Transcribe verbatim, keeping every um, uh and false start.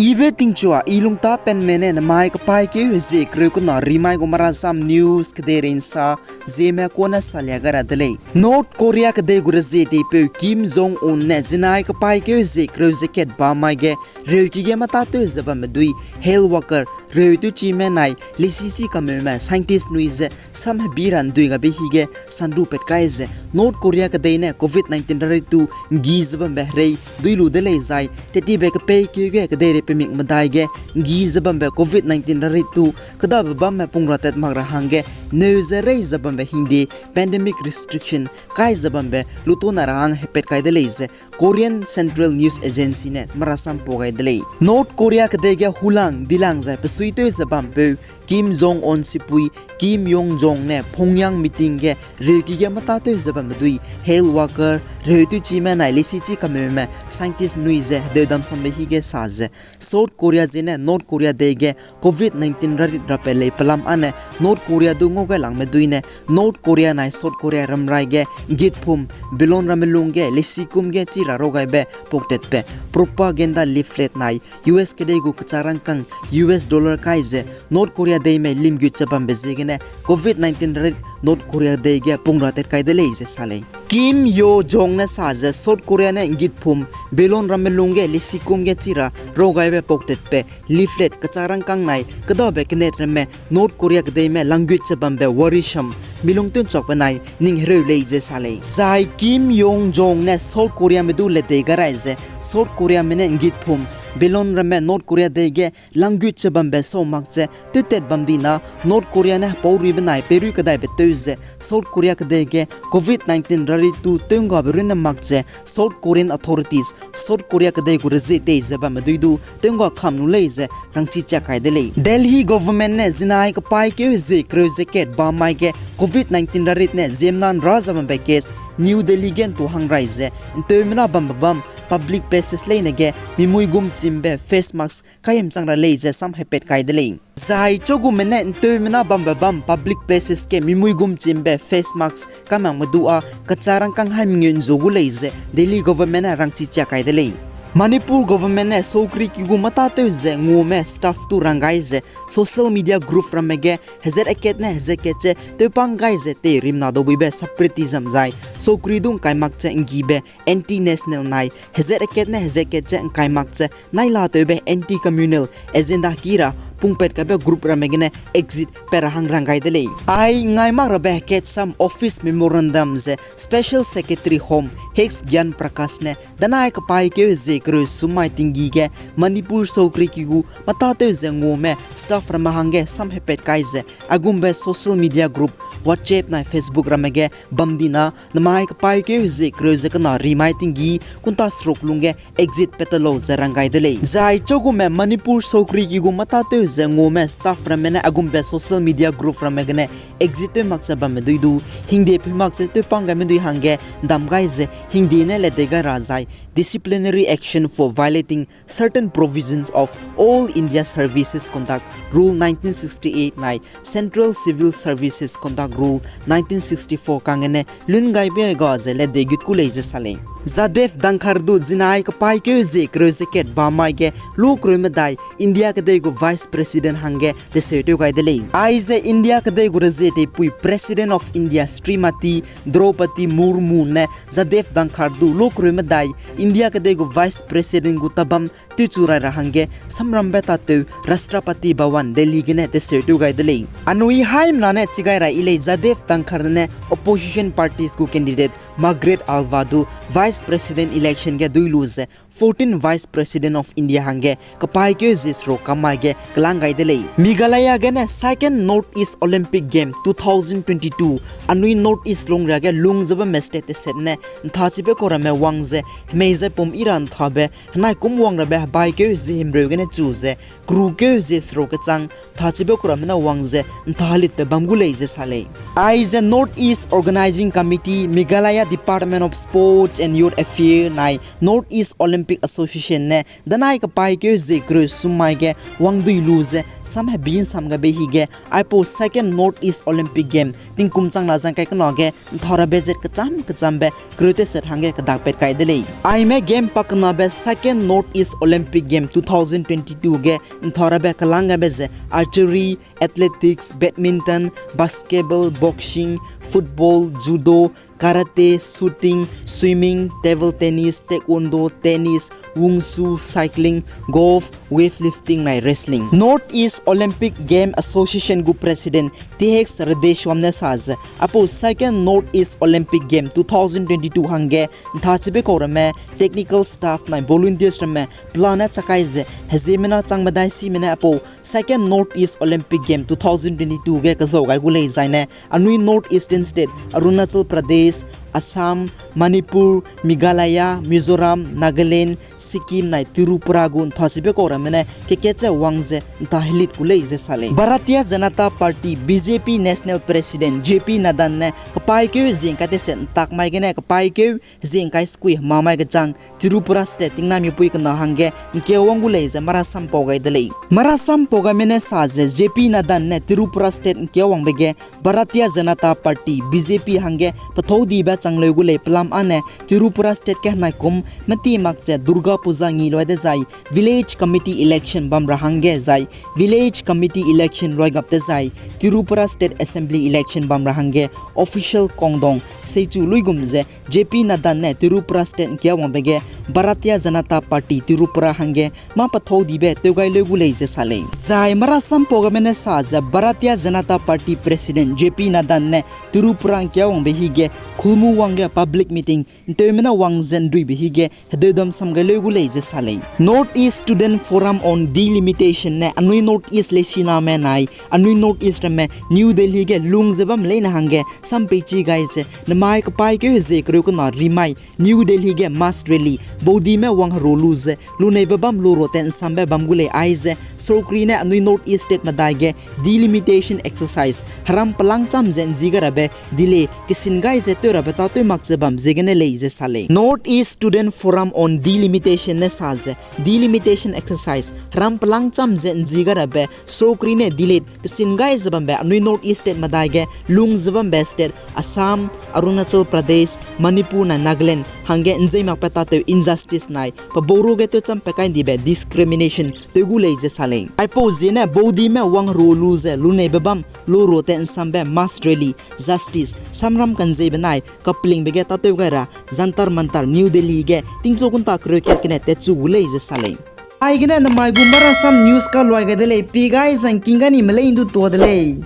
Ibe tingchua, i lungta penme ne namai kepaîkeu hezie kereu kena rimai gu Marasam News kedeirei nsa zieme kune salia gai ra de lei. North Korea kedei gu rezie teipeu Kim Jong Un ne zinai kepaîkeu hezie kereu ze kat bam mai ge reuki ge mâtâtew ze bamme dui health worker, reutew chime nai lesi chi kameume scientist nui ze sam hebi ra ndui gabe hige sandu pat kai ze North Korea kedei ne Covid nineteen rari tu nggi ze bambe herei dui lu de lei zai tetibe kepeikeu ge kedeirei pemik medai ge nggi ze bambe Covid nineteen rari tu kedabe bamme pung ra tat mak ra hangge neu ze rei ze bambe hingde pandemic restriction kai ze bambe lutona ra hang hepat kai de lei ze Korean Central News Agency ne marasam pau gai de lei. North Korea kedei ge hulang dilang zai pesuitew ze bampeu Kim Jong Un sipui Kim Yong Jong ne Pyongyang meeting ge reuki ge mâtâtew ze bamme dui health worker, reutew chime nai lesi chi kameume scientist nui ze hedeu damsambe hige sa ze South Korea ziene North Korea dei ge Covid nineteen rarit rapat lei pelam âne North Korea du ngau gai langme dui ne North Korea nai South Korea ramrai ge ngitphum balloon ramme lung ge lesi kum ge chi ra rau gaibe poktetbe propaganda leaflet nai U S kedei gu kecharangkang U S dollar kai ze North Korea deime limgut ze bambe ziegene Covid nineteen rarit North Korea dei ge pung ra tat kai de lei ze sa lei. Kim Yo Jong ne sa ze South Korea ne ngitphum balloon ramme lung ge lesi kum ge chi ra rau gaibe poktetbe leaflet kecharangkang nai kedabe kenet ramme North Korea kedeime langgut ze bambe worrisome milung tun chakbe nai ning hereu lei ze sa lei. Zai Kim Yong Jong ne South Koreame du ledei gai rai ze South Koreame ne ngitphum balloon ramme North Korea dei ge langgut ze bambe sau mak ze tewtat bam dina North Korea ne hepau ruibe nai peirui kedaibe tew ze South Korea kedei ge Covid nineteen rari tu tew nggabe runne mak ze South Korean authorities South Korea kedei gu rezie tei ze bamme dui du tew ngga kam lu lei ze rangchi chia kai de lei. Delhi government ne zinai kepaîkeu hezie kereu ze kat bam mai ge Covid nineteen rarit ne ziemna nra ze bambe case New Delhi ge ntu hang rai ze nteumena bambe bam public places leine ge mimui gum chimbe face mask kaimchang ra lei ze sam hepat kai de lei. Zai chagume ne nteumena bambe bam public places ge mimui gum chimbe face mask kamangme du â kecharangkang hai mengeu nzu gu lei ze Delhi government ne rangchi chia kai de lei. Manipur government ne sokri ki gu mâtâtew ze ngume staff tu rang gai ze social media group ramme ge hezat akat ne hezat kat ze tewpang gai ze tei rimna daubuibe separatism zai sokri du ngkai mak ze nggibe anti-national nai hezat akat ne hezat kat ze ngkai mak ze nai latewbe anti-communal agenda ki ra pungpat kaibe group ramme gene exit pat ra hang rang gai de lei. Ai ngai mak rabe hekatsam office memorandum ze Special Secretary Home H Gyan Prakash ne danai kepaîkeu hezie kereu sum mai tinggi ge Manipur sokri ki gu mâtâtew ze ngume staff ramme hangge sam hepat kai ze aigumbe social media group WhatsApp nai Facebook ramme ge bam dina namai kepaîkeu hezie kereu ze kena rimai tinggi kunta seruk lungge exit pat ta lau ze rang gai de lei. Zai chagume Manipur sokri ki gu mâtâtew ze ngume staff ramme ne aigumbe social media group ramme gene exit tew mak ze bamme dui du hingde pui mak ze tewpang gaime dui hangge ndam gai ze hingde ne ledei gai ra zai disciplinary action for violating certain provisions of All India Services Conduct Rule nineteen sixty-eight nai Central Civil Services Conduct Rule nineteen sixty-four kangene lun gaibe ga ze ledei gut ku lei ze sa lei. Jagdeep Dhankhar du zinai kepaîkeu hezie kereu ze kat bam mai ge lu kereu medai India kedei gu Vice President hangge teseu tew gai de lei. Aize India kedei gu rezie teipui President of India Shrimati Droupadi Murmu ne Jagdeep Dhankhar du lu kereu medai India kedei gu Vice President gu tabam tewchu rai ra hangge samrambe tatew Rashtrapati Bhavan Delhi gene teseu tew gai de lei. Anui haimena ne chi gai ra yi lei Jagdeep Dhankhar ne opposition parties gu candidate Margaret Alva du Vice President election ge dui lu ze fourteen Vice President of India hangge kepaîkeu hezie seruk kam mai ge kelang gai de lei. Meghalaya gene Second North East Olympic Game two thousand twenty-two anui North East lungria ge lung ze bamme state teset ne nthachibe kau ramme wang ze hemei zai pum i ra nthabe henai kum wang rabe hebaîkeu hezie himreu gene chu ze kerukeu hezie seruk kechang nthachibe kau ramme ne wang ze ntha helitbe bam gu lei ze sa lei. Aize North East Organising Committee, Meghalaya Department of Sports and Youth Affairs nai North East Olympic Association ne danai kepaîkeu hezie kereu sum mai ge wangdui lu ze sam hebi nsam gabe hige, aipau Second North East Olympic Game tingkum chang na zang kai kena ge nthau rabe zet kecham kechambe kereu teset hangge kedakpat kai de lei. Aime game pakenabe Second North East Olympic Game two thousand twenty-two ge nthau rabe kelang gabe ze archery, athletics, badminton, basketball, boxing, football, judo, karate, shooting, swimming, table tennis, taekwondo, tennis, wushu, cycling, golf, weightlifting nai wrestling. North East Olympic Game Association gu President T H Redeswam ne sa ze, aipau Second North East Olympic Game two thousand twenty-two hangge nthachibe kau ramme, technical staff nai volunteers ramme pelane chakai ze heziemena chang medai simene aipau Second North East Olympic Game two thousand twenty-two ge kezau gai gu lei zaine, anui North Eastern State, Arunachal Pradesh, Assam, Manipur, Meghalaya, Mizoram, Nagaland, Sikkim nai Tripura gu nthachibe kau ramme ne kekat ze wang ze nthahelit gu lei ze sa lei. Bharatiya Janata Party, B J P National President J P Nadda ne kepaîkeu hezie ngkai teset ntak mai gene kepaîkeu hezie ngkai sekui hemamai kechang Tripura State tingnamipui kena hangge ngkiawang gu lei ze marasam pau gai de lei. Marasam pau gaime ne sa ze J P Nadda ne Tripura State ngkiawangbe ge Bharatiya Janata Party, B J P hangge pethâu dibe chang leu gu lei pelam âne Tripura State ge henai kum meti mak ze Durga Puja ngi loi dezai Village Committee election bam ra hangge zai Village Committee election loi gap dezai Tripura State Assembly election bam ra hangge official kangdong seichu luigum ze J P Nadda ne Tripura State ngkiawangbe ge Bharatiya Janata Party Tripura hangge mâ pethâu dibe tewgai leu gu lei ze sa lei. Zai marasam pau gaime ne sa ze Bharatiya Janata Party President J P Nadda ne Tripura ngkiawangbe hige Khulmu wangge public meeting nteumena wang ze nruibe hige hedeudam sam gai leu gu lei ze sa lei. North East Student Forum on Delimitation ne anui North East leisiname nai anui North East ramme New Delhi ge lung ze bam leine hangge sampeichi gai ze nemai kepaîkeu hezie kereu kena rimai New Delhi ge mass rally, baudime wang heru lu ze luneibe bam lu ru tat nsambe bam gu lei aize sorkari ne anui North East State medai ge delimitation exercise heram pelangcham ze nzi gai rabe delay kesin gai ze tew rabe tâtew mak ze bam ziegene lei ze sa lei. North East Student Forum on Delimitation ne sa ze delimitation exercise heram pelangcham ze nzi gai rabe sorkari ne delay kesin gai ze bambe anui North East State medai ge lung ze bambe state Assam, Arunachal Pradesh, Manipur nai Nagaland hangge nzei makbe tâtew injustice nai pe bau ru ge tewcham pe kai ndibe discrimination tew gu lei ze sa lei. Aipau ziene baudime wang heru lu ze luneibe bam lu ru tat nsambe mass rally, justice, samram kanzeibe nai kapelingbe ge tâtew gai ra Jantar Mantar New Delhi ge tingchu kunta kereu kat gene tatchu gu lei ze sa lei. Aigene nemai gu marasam news kaluai gai de lei, pi gai zangking ga ni melei ndu tuâ de lei.